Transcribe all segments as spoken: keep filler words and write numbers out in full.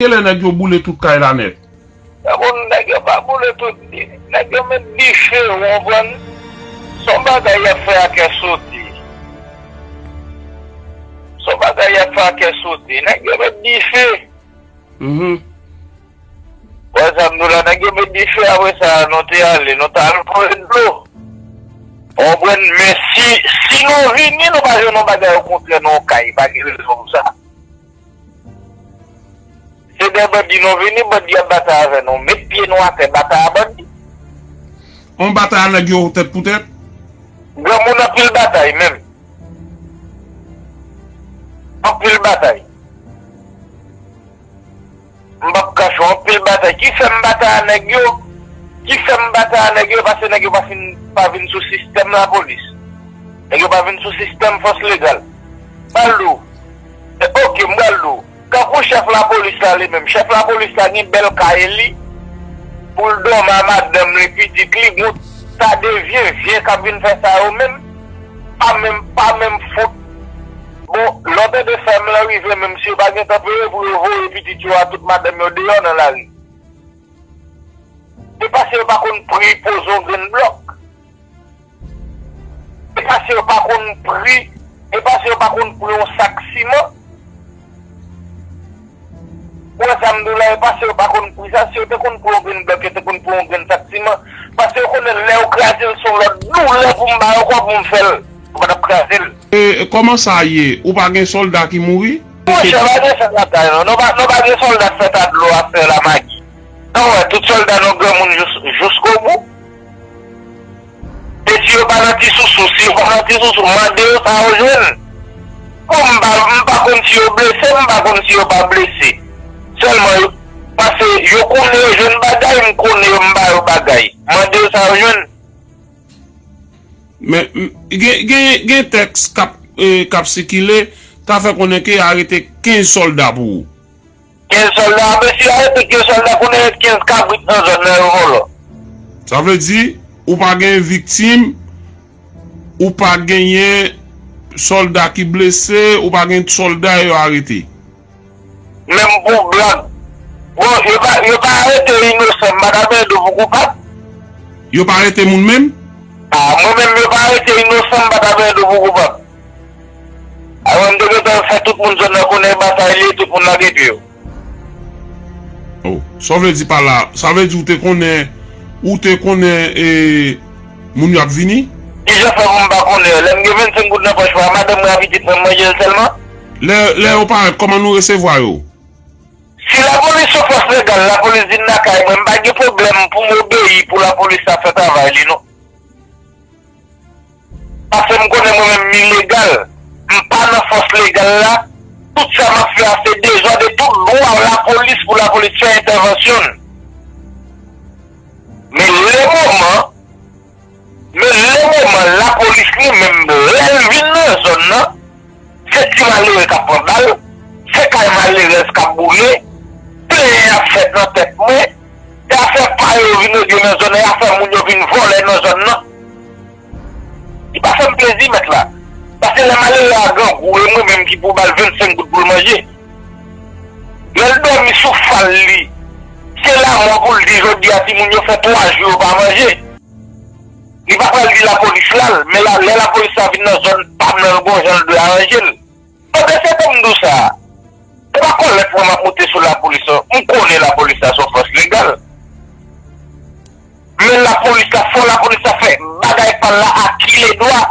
Genlè nèg yo boule tout kay la nèt. Bon, nèg yo pa boule tout. Nèg yo met dife, ou konprann? Se yon bagay y ap fè a kè sote. Se yon bagay y ap fè a kè sote. Nèg yo met dife. Mhm. Wè sa m di w la, nèg yo met dife, apre sa, nou te ale, nou t al voye dlo. Ou konprann? Men si, si nou vini, nou pa jwenn yon bagay, okontrè, nan yon kay, pa gen rezon pou sa. Se de bandi nou vini, bandi ap batay avè nou. Met pye nou atè, batay a bandi. On batay a nèg yo tèt pou tèt? Granmoun anpil batay menm. Anpil batay. M p ap kache w, anpil batay. Ki fè m batay a nèg yo? Ki fè m batay a nèg yo? Paske nèg yo pa fin, pa vin sou sistèm lapolis. Nèg yo pa vin sou sistèm fòs legal. Pral di w. E, oke, m pral di w. Kankou chèf lapolis la li menm. Chèf lapolis la gen bèl kay li. Pou l dòmi a madanm li, pitit li, gout. Sa de vye, vye k ap vin fè sa yo menm. Pa menm, pa menm fout. Bon, lè w tande fèm lan rive, menm si yo pa gen tan peye pou yo voye pitit yo a tout madanm yo deyò nan lari. Se paske yo pa konn pri poze yon grenn blòk. Se paske yo pa konn pri, se paske yo pa konn pri yon sak siman. Ou wè sa m di w la, se paske yo pa konn pri sa. Si yo te konn pri yon grenn blòk, yo te konn pri yon grenn sak siman. Paske yo konnen lè yo kraze l, se yon lòt doulè pou m ba yo kò pou m fè l. Yo pa t ap kraze l. E kòman sa ye? Ou pa gen sòlda ki mouri? Monchè, pa gen sa lakay nou. Nou pa, nou pa gen sòlda k fèt a dlo a fè lamagi. Anwè, tout sòlda nou granmoun jous, jouskobou. E si yo pa nan ti sousou, si yo pa nan ti sousou, mande yo sa yo jwenn. Bon, m pa, m pa konn si yo blese, m pa konn si yo pa blese. Sèlman yo, paske yo konnen yo jwenn bagay, m konnen yo, m ba yo bagay. Mande yo sa yo jwenn. Men, m, gen, gen, gen tèks k ap, e, k ap sikile, ta fè konnen ke arete kenz sòlda pou ou. Kenz sòlda, mesye arete kenz sòlda, konnen ret kenz kabrit nan zòn nan yo vòlò. Sa vle di, ou pa gen viktim, ou pa genyen sòlda ki blese, ou pa gen sòlda yo arete. Menm pou blag. Bon, yo pa, yo pa arete inosan, m pa ka benyen dlo pou koupab. Yo pa arete moun menm? A, mwen menm, yo pa arete inosan, m pa ka benyen dlo pou koupab. Avan m te gentan fè tout moun zòn nan konnen batay li, tout moun lage pye yo. Oh, sa w vle di pa la? Sa vle di ou te konnen, ou te konnen, e, moun yo ap vini? Kijan fè pou m pa konnen? Lè m gen vennsenk goud nan pòch mwen, madanm mwen ak pitit mwen, m manje l sèlman. Lè, lè yo parèt, kòman nou resevwa yo? Si lapolis se fòs legal, lapolis vin lakay mwen, m pa gen pwoblèm pou m obeyi pou lapolis la fè travay li, non. Paske m konnen mwen menm m ilegal. M pa nan fòs legal la. Tout sa m ap fè a se dezòd e tout dwa lapolis pou lapolis fè entèvansyon l. Men le moman, men le moman lapolis li menm lè l vin nan zòn nan, se ti malere k ap pran bal, se kay malerèz k ap boule, plenyen ap fèt nan tèt mwen, e afè pa yo vin regle nan zòn nan, e afè moun yo vin vòlè nan zòn nan. Li pa fè m plezi, mèt la. Paske lè malere a grangou, e mwen menm ki pou ba l vennsenk goud pou l manje. Lè l dòmi sou fal li, se lamò pou l di jodi a timoun yo fè twa jou yo pa manje. Li pa pral di lapolis la l, men la, lè lapolis la vin nan zòn pa m nan, l gon jan l dwe aranje l. Pandan se tan m di w sa, se pa kòlèt mwen m ap moute sou lapolis non. M konnen lapolis la se yon fòs legal. Men lapolis la, fò lapolis la fè bagay pa l la a ki ledwa.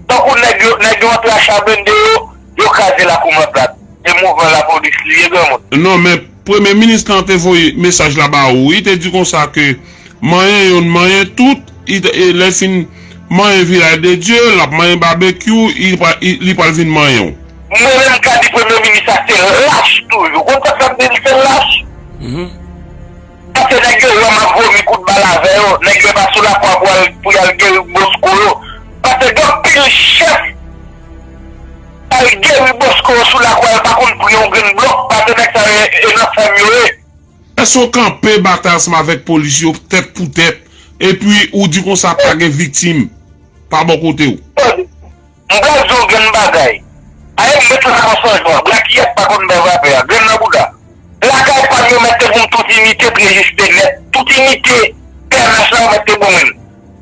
Tankou nèg yo, nèg yo antre a cha blende yo, yo kraze lakou mwen plat. Se mouvman lapolis li ye, granmoun. Non, men Premye Minis lan te voye mesaj la ba ou wi, te di konsa ke manyen youn, manyen tout, i, e, lè l fin manyen Vilaj de Dye, l ap manyen babekyou, i pra-, i, li pral vin manyen w. Mwen menm m ka di Premye Minis la se lach toujou. Konn sa k fè m di l se lach? Mhm. Paske nèg yo wè m ap vomi kout bal avè yo, nèg yo pa sou lakwa pou al, pou y al geri bosko yo. Paske gen anpil chèf k al geri bosko yo sou lakwa yo pa konn pri yon grenn blòk, paske nèg sa yo e nan fèm yo ye. Èske w kanpe batay ansanm avèk polis yo tèt pou tèt, epi ou di konsa pa gen viktim pa bò kote w? M pral di w grenn bagay. Aye m met lakòs San Jwan, brakiyèt pa konn bay vapè a, grenn nan bouda. Lakay Yo mèt te pou m tout inite te rejiste nèt. Tout inite T N H la yo mèt te pou mwen.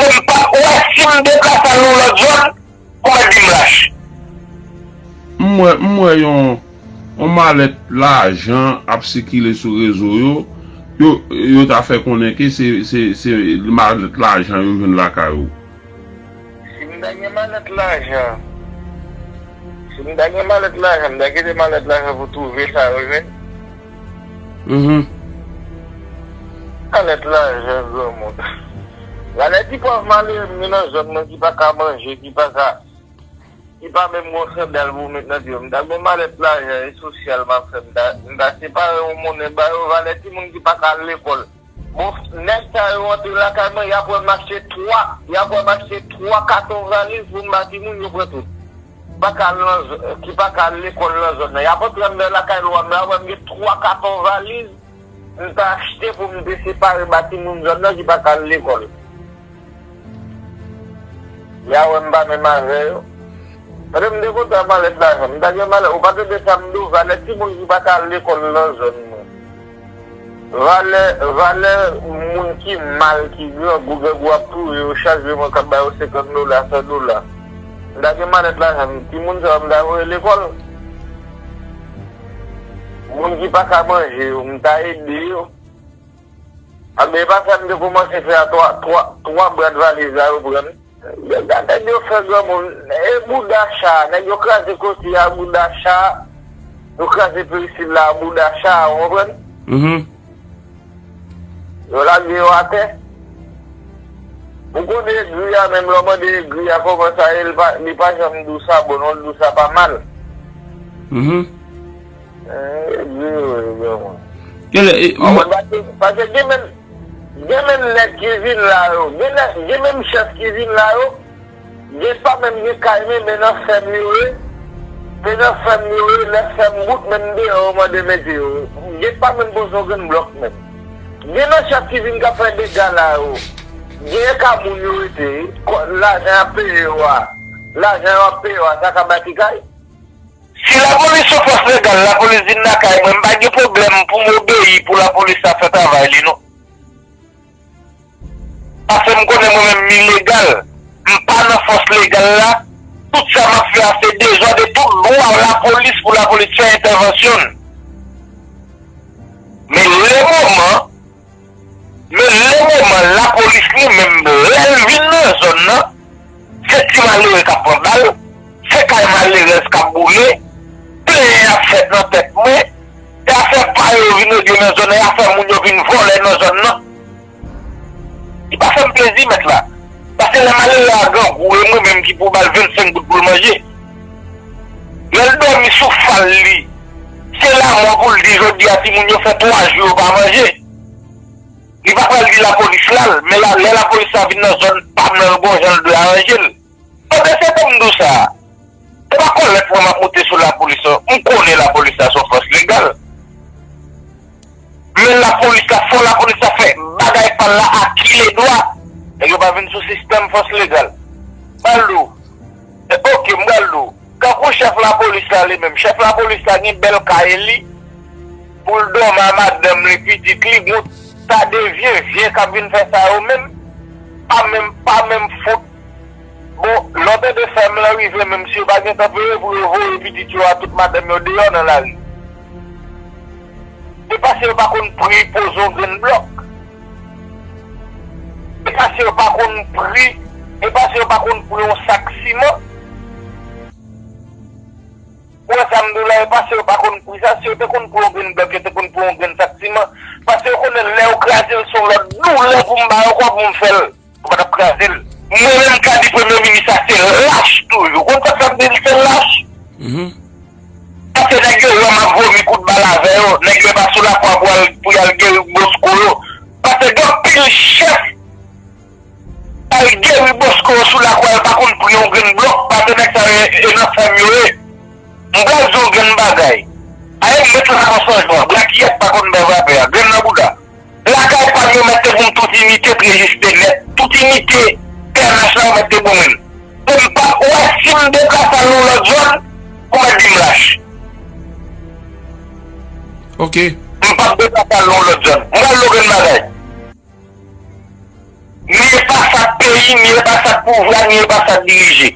Pou m pa wè si m deplase al nan yon lòt zòn, pou mèt di m lach. M wè, m wè yon, yon malèt lajan ap sikile sou rezo yo. Yo, yo ta fè konnen ke se, se, se malèt lajan yo jwenn lakay ou. Si m ta gen malèt lajan, si m ta gen malèt lajan, m ta kite malèt lajan pou twouve sa yo jwenn. Mhm. Malèt lajan, granmoun. Valè ti pòv malere m gen nan zòn nan ki pa ka manje, ki pa ka, ki pa menm gon sandal pou met nan pye yo. M ta gen malèt lajan e sosyal m ap fè. M ta, m ta separe yon monnen ba yo, valè timoun ki pa ka al lekòl. Bon, nèg sa yo antre lakay mwen, y ap wè m achte twa, y ap wè m achte twa katon valiz pou m ba timoun yo pran tout. Pa ka al nan z-, ki pa ka al lekòl nan zòn nan. Y ap antre anndan lakay lwa m la, wè m gen twa katon valiz, m ta achte pou m te separe ba timoun zòn nan ki pa ka al lekòl. Y a wè m pa menm avè yo. Paske m te kontan malèt lajan. M ta gen malèt, ou pa tande sa m di w, valè timoun ki pa ka al lekòl nan zòn mwen. Valè, valè moun ki mal, ki grangou, grangou ap touye yo, chak jou mwen k ap ba yo senkant dola, san dola. M ta gen malèt lajan, timoun sa yo m ta voye lekòl. Moun ki pa ka manje yo, m ta ede yo. Anben, e pa sa m te kòmanse fè a, twa, twa, twa brad valiz la yo pran. Gade nèg yo fè granmoun, e bouda cha, nèg yo kraze koti a bouda cha, yo kraze perisil la bouda cha, ou konprann? Mhm. Yo lage yo atè. Ou konnen egri a, menm lè w mande egri a kòman sa ye, li pa, li pa janm di w sa bon non, li di w sa pa mal. Mhm. Eh, egri yo ye, granmoun. Genlè, e, Ou konprann, paske, paske gen menm, gen menm nèg ki vin la yo, gen nèg, gen menm chèf ki vin la yo, gen pa menm gen kay men, men nan fèm yo ye, men nan fèm yo ye, lè fèm bout menm deyò yo mande mete yo. Gen pa menm poze yon grenn blòk menm. Gen nan chèf ki vin k ap fè dega la yo, gen ka moun yo rete, kò, lajan y ap peye yo a, lajan yo ap peye yo a, sa ka bati kay? Si lapolis se yon fòs legal, lapolis vin lakay mwen, m pa gen pwoblèm pou m obeyi pou lapolis la fè travay li non. Paske m konnen mwen menm m ilegal, m pa nan fòs legal la, tout sa m ap fè a se dezòd e tout dwa lapolis pou lapolis fè entèvansyon l. Men le moman, men le moman lapolis li menm lè l vin nan zòn nan, se ti malere k ap pran bal, se kay malerèz k ap boule, plenyen ap fèt nan tèt mwen, e afè pa yo vin regle nan zòn nan, e afè moun yo vin vòlè nan zòn nan. Li pa fè m plezi, mèt la. Paske lè malere a grangou, e mwen menm ki pou ba l vennsenk goud pou l manje. Lè l dòmi sou fal li, se lamò pou l di jodi a timoun yo fè twa jou yo pa manje. Li pa pral di lapolis la l, men la, lè lapolis la vin nan zòn pa m nan, l gon jan l dwe aranje l. Pandan se tan m di w sa, se pa kòlèt mwen m ap moute sou lapolis non. M konnen lapolis la se yon fòs legal. Men lapolis la, fò lapolis la fè bagay pa l la akiledwa. Nèg yo pa vin sou sistèm fòs legal. M pral di w, e, oke, m pral di w. Kankou chèf lapolis la li menm. Chèf lapolis la gen bèl kay li pou l dòmi a madanm li, pitit li, gon ta de vye vye k ap vin fè sa yo menm. Pa menm, pa menm fout. Bon, lè w tande fèm lan rive, menm si yo pa gentan peye pou yo voye pitit yo a tout madanm yo deyò nan lari. E paske yo pa konn pri poze yon grenn blòk. E paske yo pa konn pri, e paske yo pa konn pri yon sak siman. Ou wè sa m di w la, e paske yo pa konn pri sa, si yo te konn pri yon grenn blòk, yo te konn pri yon grenn sak siman. Paske yo konnen lè yo kraze l, se yon lòt doulè pou m ba yo kò pou m fè l. Ou pa t ap kraze l. Mwen menm, m ka di premye minis la se lach toujou. Konn sa k fè m di l se lach? Mhm. Paske nèg yo wè m ap vomi kout bal avè yo, nèg yo pa sou lakwa pou al, pou y al geri bosko yo. Paske gen anpil chèf k al geri bosko yo sou lakwa yo pa konn pri yon grenn blòk, paske nèg sa yo e nan fèm yo ye. M pral di w yon grenn bagay. Aye m met lakòs an jwa, brakiyèt pa konn bay vapè a, grenn nan bouda. Lakay pa m yo mèt te pou m tout inite te rejiste nèt, tout inite T N H la yo mèt te pou mwen. Pou m pa wè si m deplase al nan yon lòt zòn, pou mèt di m lach. Ok. M p ap deplase al nan yon lòt zòn. M pral di w grenn bagay. Ni e pa sa k peyi, ni e pa sa k pouvwa, ni e pa sa k dirije.